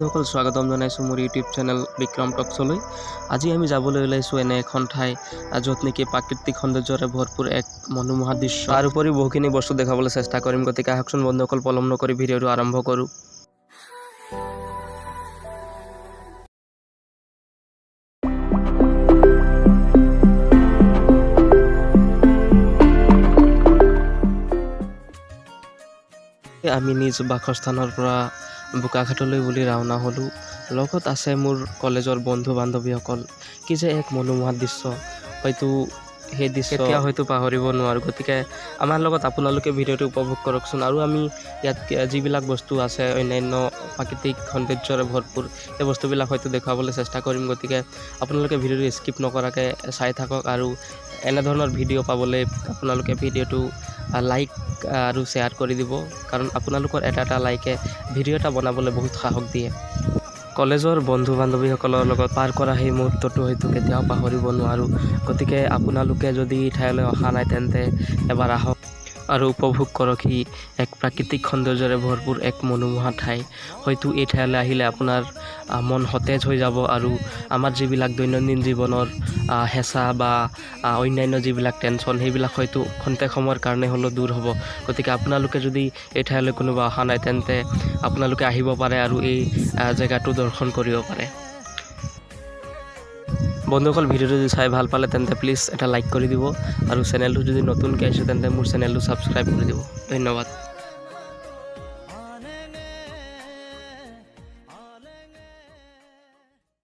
সকল, স্বাগতম জনাইছোঁ মোৰ ইউটিউব চেনেল বিক্ৰম টক্সলৈ। আজি আমি যাবলৈ ওলাইছোঁ এনে এখন ঠাই, য'ত নেকি প্ৰাকৃতিক সৌন্দৰ্যৰে ভৰপূৰ এক মনোমোহা দৃশ্য। তাৰ উপৰিও বহুখিনি বস্তু দেখাবলৈ চেষ্টা কৰিম। গতিকে আহকচোন বন্ধুসকল, পলম নকৰি ভিডিঅ'টো আৰম্ভ কৰোঁ। আমি নিজ বাসস্থানৰ পৰা বোকাখাতলৈ বুলি ৰাওনা হ'লোঁ। লগত আছে মোৰ কলেজৰ বন্ধু বান্ধৱীসকল। কি যে এক মনোমোহা দৃশ্য, হয়তো সেই দৃশ্য কেতিয়াও হয়তো পাহৰিব নোৱাৰোঁ। গতিকে আমাৰ লগত আপোনালোকে ভিডিঅ'টো উপভোগ কৰকচোন। আৰু আমি ইয়াত যিবিলাক বস্তু আছে, অন্যান্য প্ৰাকৃতিক সৌন্দৰ্যৰে ভৰপূৰ সেই বস্তুবিলাক হয়তো দেখুৱাবলৈ চেষ্টা কৰিম। গতিকে আপোনালোকে ভিডিঅ'টো স্কিপ নকৰাকৈ চাই থাকক আৰু এনেধৰণৰ ভিডিঅ' পাবলৈ আপোনালোকে ভিডিঅ'টো লাইক আৰু শ্বেয়াৰ কৰি দিব, কাৰণ আপোনালোকৰ এটা এটা লাইকে ভিডিঅ' এটা বনাবলৈ বহুত সাহস দিয়ে। কলেজৰ বন্ধু বান্ধৱীসকলৰ লগত পাৰ কৰা সেই মুহূৰ্তটো হয়তো কেতিয়াও পাহৰিব নোৱাৰোঁ। গতিকে আপোনালোকে যদি এই ঠাইলৈ অহা নাই, তেন্তে এবাৰ আহক আৰু উপভোগ কৰক সি এক প্ৰাকৃতিক সৌন্দৰ্যৰে ভৰপূৰ এক মনোমোহা ঠাই। হয়তো এই ঠাইলৈ আহিলে আপোনাৰ মন সতেজ হৈ যাব আৰু আমাৰ যিবিলাক দৈনন্দিন জীৱনৰ হেঁচা বা অন্যান্য যিবিলাক টেনশ্যন, সেইবিলাক হয়তো খন্তেক সময়ৰ কাৰণে হ'লেও দূৰ হ'ব। গতিকে আপোনালোকে যদি এই ঠাইলৈ কোনোবা অহা নাই, তেন্তে আপোনালোকে আহিব পাৰে আৰু এই জেগাটো দৰ্শন কৰিব পাৰে। বন্ধুসকল, ভিডিঅ'টো যদি চাই ভাল পালে, তেন্তে প্লিজ এটা লাইক কৰি দিব আৰু চেনেলটো যদি নতুনকৈ আহিছে, তেন্তে মোৰ চেনেলটো ছাবস্ক্ৰাইব কৰি দিব। ধন্যবাদ।